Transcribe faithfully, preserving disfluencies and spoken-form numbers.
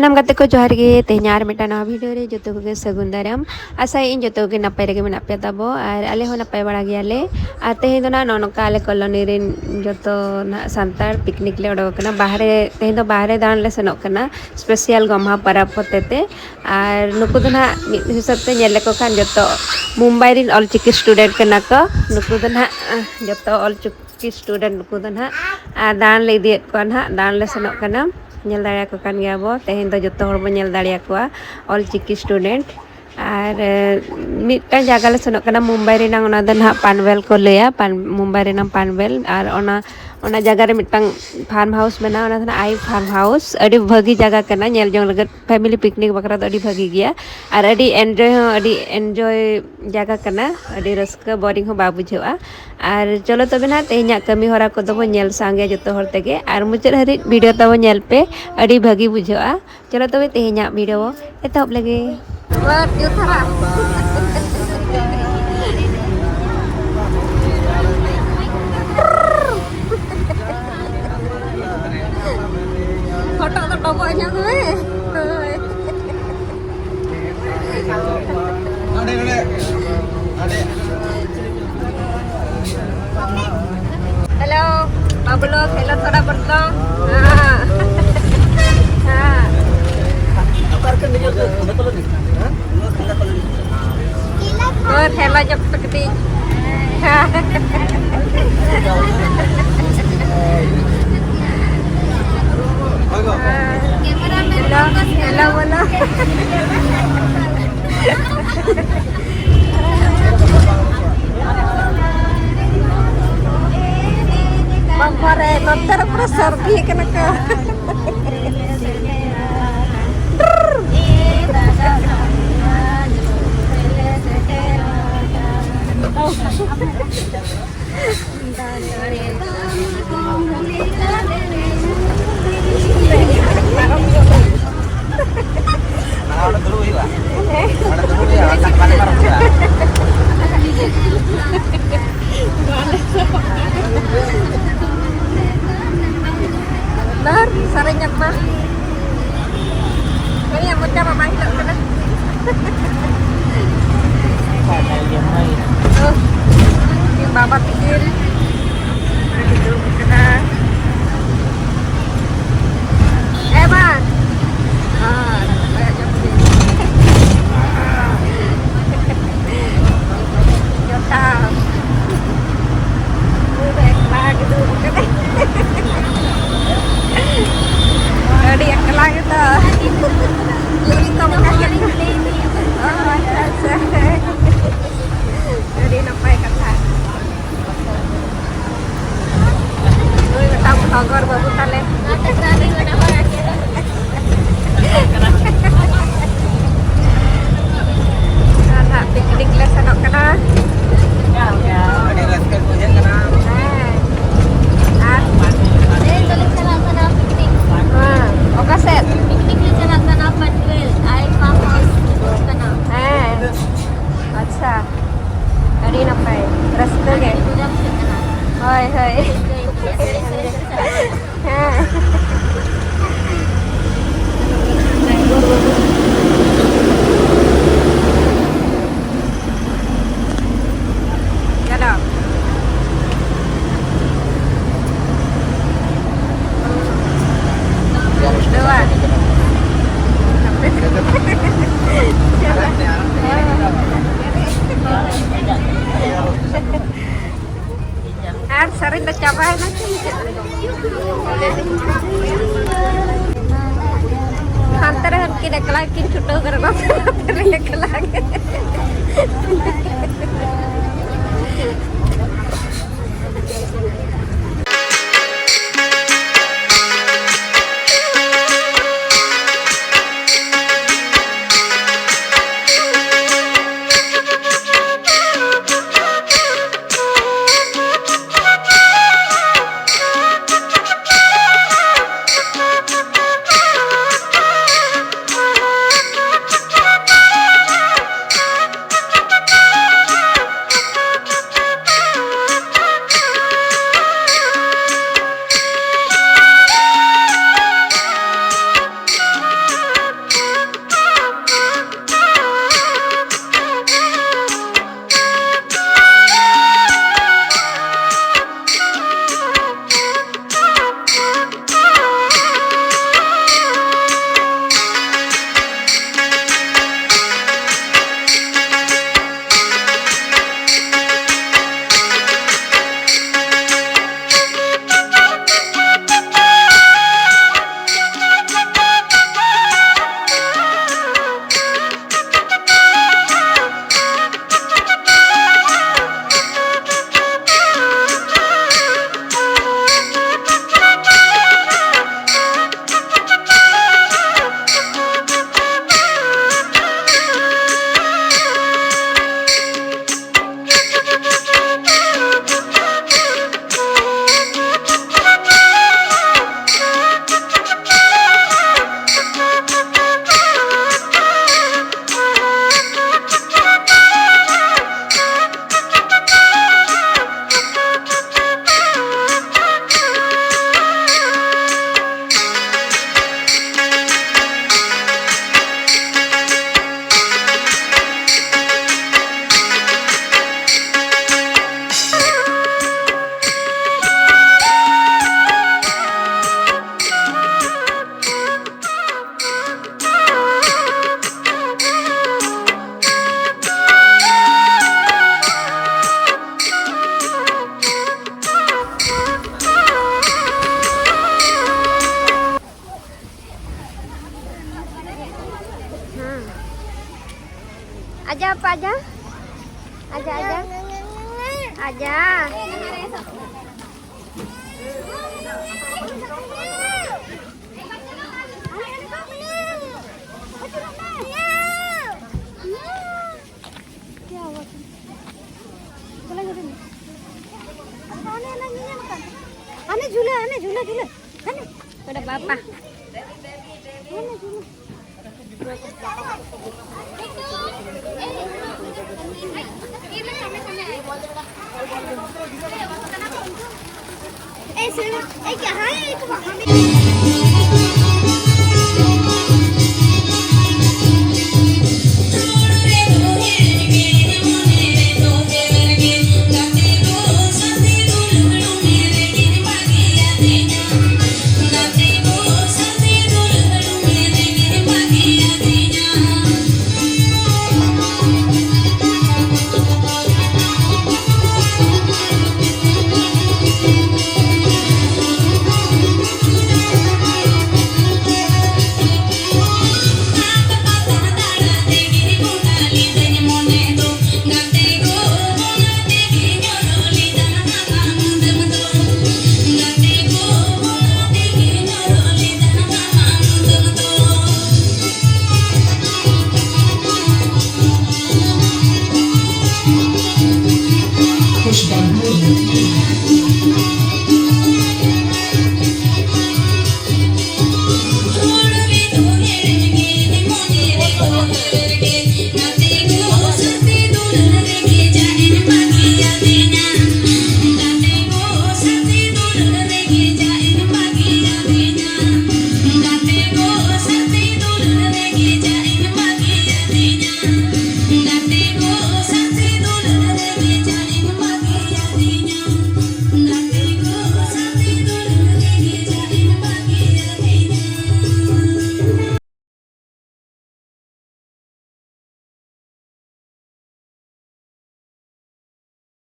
ᱥᱟᱱᱟᱢ ᱜᱟᱛᱮ ᱠᱚ ᱡᱚᱦᱟᱨ ᱜᱮ᱾ ᱛᱮᱦᱮᱧ ᱟᱨ ᱢᱤᱫᱴᱟᱝ ᱱᱟᱣᱟ ᱵᱷᱤᱰᱤᱭᱳ ᱨᱮ ᱡᱚᱛᱚ ᱠᱚᱜᱮ ᱥᱟᱹᱜᱩᱱ ᱫᱟᱨᱟᱢ᱾ ᱟᱥᱟᱭᱟᱹᱧ ᱡᱚᱛᱚ ᱜᱮ ᱱᱟᱯᱟᱭ ᱨᱮᱜᱮ ᱢᱮᱱᱟᱜ ᱯᱮᱭᱟ ᱛᱟᱵᱚ, ᱟᱨ ᱟᱞᱮ ᱦᱚᱸ ᱱᱟᱯᱟᱭ ᱵᱟᱲᱟ ᱜᱮᱭᱟᱞᱮ᱾ ᱟᱨ ᱛᱮᱦᱮᱧ ᱫᱚ ᱱᱟᱜ ᱱᱚᱜᱼᱚ ᱱᱚᱝᱠᱟ ᱟᱞᱮ ᱠᱚᱞᱚᱱᱤ ᱨᱮᱱ ᱡᱚᱛᱚ ᱱᱟᱜ ᱥᱟᱱᱛᱟᱲ ᱯᱤᱠᱱᱤᱠ ᱞᱮ ᱚᱰᱚᱠ ᱟᱠᱟᱱᱟ ᱵᱟᱦᱨᱮ᱾ ᱛᱮᱦᱮᱧ ᱫᱚ ᱵᱟᱦᱨᱮ ᱫᱟᱬᱟᱱ ᱞᱮ ᱥᱮᱱᱚᱜ ᱠᱟᱱᱟ, ᱥᱯᱮᱥᱟᱞ ᱜᱚᱢᱦᱟ ᱯᱚᱨᱚᱵᱽ ᱦᱚᱛᱮ ᱛᱮ᱾ ᱟᱨ ᱱᱩᱠᱩ ᱫᱚ ᱱᱟᱜ ᱢᱤᱫ ᱦᱤᱥᱟᱹᱵ ᱛᱮ ᱧᱮᱞ ᱞᱮᱠᱚ ᱠᱷᱟᱱ ᱡᱚᱛᱚ ᱢᱩᱢᱵᱟᱭ ᱨᱮᱱ ᱚᱞᱪᱤᱠᱤ ᱥᱴᱩᱰᱮᱱᱴ ᱠᱟᱱᱟ ᱠᱚ᱾ ᱱᱩᱠᱩ ᱫᱚ ᱱᱟᱜ ᱡᱚᱛᱚ ᱚᱞᱪᱤᱠᱤ ᱥᱴᱩᱰᱮᱱᱴ ᱱᱩᱠᱩ ᱫᱚ ᱱᱟᱜ᱾ ᱟᱨ ᱫᱟᱬᱟᱱ ᱞᱮ ᱤᱫᱤᱭᱮᱫ ᱠᱚᱣᱟ ᱱᱟᱜ, ᱫᱟᱬᱟᱱ ᱞᱮ ᱥᱮᱱᱚᱜ ᱠᱟᱱᱟ᱾ ᱧᱮᱞ ᱫᱟᱲᱮᱭᱟᱠᱚ ᱠᱟᱱ ᱜᱮᱭᱟ ᱵᱚ, ᱛᱮᱦᱮᱧ ᱫᱚ ᱡᱚᱛᱚ ᱦᱚᱲ ᱵᱚ ᱧᱮᱞ ᱫᱟᱲᱮᱭᱟᱠᱚᱣᱟ ᱚᱞᱪᱤᱠᱤ ᱥᱴᱩᱰᱮᱱᱴ᱾ ᱟᱨ ᱮ, ᱢᱤᱫᱴᱟᱝ ᱡᱟᱭᱜᱟ ᱞᱮ ᱥᱮᱱᱚᱜ ᱠᱟᱱᱟ ᱢᱩᱢᱵᱟᱭ ᱨᱮᱱᱟᱝ, ᱚᱱᱟ ᱫᱚ ᱱᱟᱦᱟᱜ ᱯᱟᱱᱵᱮᱞ ᱠᱚ ᱞᱟᱹᱭᱟ, ᱯᱟᱱ ᱢᱩᱢᱵᱟᱭ ᱨᱮᱱᱟᱝ ᱯᱟᱱᱵᱮᱞ᱾ ᱟᱨ ᱚᱱᱟ ᱚᱱᱟ ᱡᱟᱭᱜᱟ ᱨᱮ ᱢᱤᱫᱴᱟᱝ ᱯᱷᱟᱨᱢ ᱦᱟᱣᱩᱥ ᱢᱮᱱᱟᱜᱼᱟ, ᱚᱱᱟ ᱫᱚ ᱱᱟᱦᱟᱜ ᱟᱭ ᱯᱷᱟᱨᱢ ᱦᱟᱣᱩᱥ᱾ ᱟᱹᱰᱤ ᱵᱷᱟᱹᱜᱤ ᱡᱟᱭᱜᱟ ᱠᱟᱱᱟ, ᱧᱮᱞ ᱡᱚᱝ ᱞᱟᱹᱜᱤᱫ ᱯᱷᱮᱢᱤᱞᱤ ᱯᱤᱠᱱᱤᱠ ᱵᱟᱠᱷᱨᱟ ᱫᱚ ᱟᱹᱰᱤ ᱵᱷᱟᱹᱜᱤ ᱜᱮᱭᱟ᱾ ᱟᱨ ᱟᱹᱰᱤ ᱮᱱᱡᱚᱭ ᱦᱚᱸ ᱟᱹᱰᱤ ᱮᱱᱡᱚᱭ ᱡᱟᱭᱜᱟ ᱠᱟᱱᱟ, ᱟᱹᱰᱤ ᱨᱟᱹᱥᱠᱟᱹ, ᱵᱳᱨᱤᱝ ᱦᱚᱸ ᱵᱟᱭ ᱵᱩᱡᱷᱟᱹᱜᱼᱟ᱾ ᱟᱨ ᱪᱚᱞᱚ ᱛᱚᱵᱮ ᱱᱟᱦᱟᱜ ᱛᱮᱦᱮᱧᱟᱜ ᱠᱟᱹᱢᱤ ᱦᱚᱨᱟ ᱠᱚᱫᱚ ᱵᱚᱱ ᱧᱮᱞ ᱥᱟᱸᱜᱮᱭᱟ ᱡᱚᱛᱚ ᱦᱚᱲ ᱛᱮᱜᱮ, ᱟᱨ ᱢᱩᱪᱟᱹᱫ ᱦᱟᱹᱨᱤᱡ ᱵᱷᱤᱰᱤᱭᱳ ᱛᱟᱵᱚ ᱧᱮᱞ ᱯᱮ, ᱟᱹᱰᱤ ᱵᱷᱟᱹᱜᱤ ᱵᱩᱡᱷᱟᱹᱜᱼᱟ᱾ ᱪᱚᱞᱚ ᱛᱚᱵᱮ ᱛᱮᱦᱮᱧᱟᱜ ᱵᱷᱤᱰᱤᱭᱳ ᱮᱛᱚᱦᱚᱵ ᱞᱮᱜᱮ᱾ ᱵᱟᱨ ᱡᱩᱛ ᱦᱟᱨᱟ᱾ ᱦᱚᱴᱚᱜ ᱫᱚ ᱰᱚᱵᱚᱜ ᱧᱚᱜ ᱢᱮ᱾ ᱦᱳᱭ᱾ हेलो, बाबू लोग, हेलो, थोड़ा बोल दो। हाँ। हाँ। और हेलो जब तक दी। हाँ। हेलो, हेलो बोलो। ᱵᱟᱵᱟ ᱨᱮ, ᱱᱚᱛᱮ ᱨᱮ ᱯᱩᱨᱟᱹ ᱥᱟᱹᱨᱫᱤ ᱠᱟᱱᱟ ᱠᱚ᱾ ᱚᱸᱰᱮ ᱫᱩᱲᱩᱵ ᱦᱩᱭᱩᱜᱼᱟ᱾ ᱚᱸᱰᱮ ᱫᱩᱲᱩᱵ ᱦᱩᱭᱩᱜᱼᱟ, ᱵᱟᱠᱷᱟᱱ ᱵᱟᱞᱮ ᱯᱟᱨᱚᱢ ᱦᱩᱭᱩᱜᱼᱟ᱾ ᱟᱨ ᱥᱟᱨᱮᱡ ᱧᱚᱜ ᱟᱹᱰᱤ ᱱᱟᱯᱟᱭ, ᱨᱟᱹᱥᱠᱟᱹ ᱜᱮ᱾ ᱦᱳᱭ, ᱦᱳᱭ᱾ ᱦᱮᱸ᱾ ᱪᱟᱞᱟᱣ᱾ ᱫᱚ ᱵᱟᱝ᱾ ᱟᱨ ᱥᱮᱨᱮᱧ ᱫᱚ ᱪᱟᱵᱟᱭᱮᱱᱟ ᱥᱮ ᱢᱩᱪᱟᱹᱫ ᱨᱮ? ᱦᱟᱱᱛᱮ ᱨᱮ ᱩᱱᱠᱤᱱ ᱮᱠᱞᱟ ᱜᱮᱠᱤᱱ ᱪᱷᱩᱴᱟᱹᱣ ᱠᱟᱱᱟ, ᱱᱚᱛᱮ ᱨᱮ ᱮᱠᱞᱟ ᱜᱮ᱾ Apa aja? Aja, aja. Aja. ᱟᱱᱮ ᱡᱷᱩᱞᱟᱹ, ᱟᱱᱮ ᱡᱷᱩᱞᱟᱹ, ᱡᱷᱩᱞᱟᱹ᱾ ᱦᱟᱱᱮ᱾ ᱚᱸᱰᱮ ᱵᱟᱯᱟ᱾ ᱦᱟᱱᱮ ᱡᱷᱩᱞᱟᱹ᱾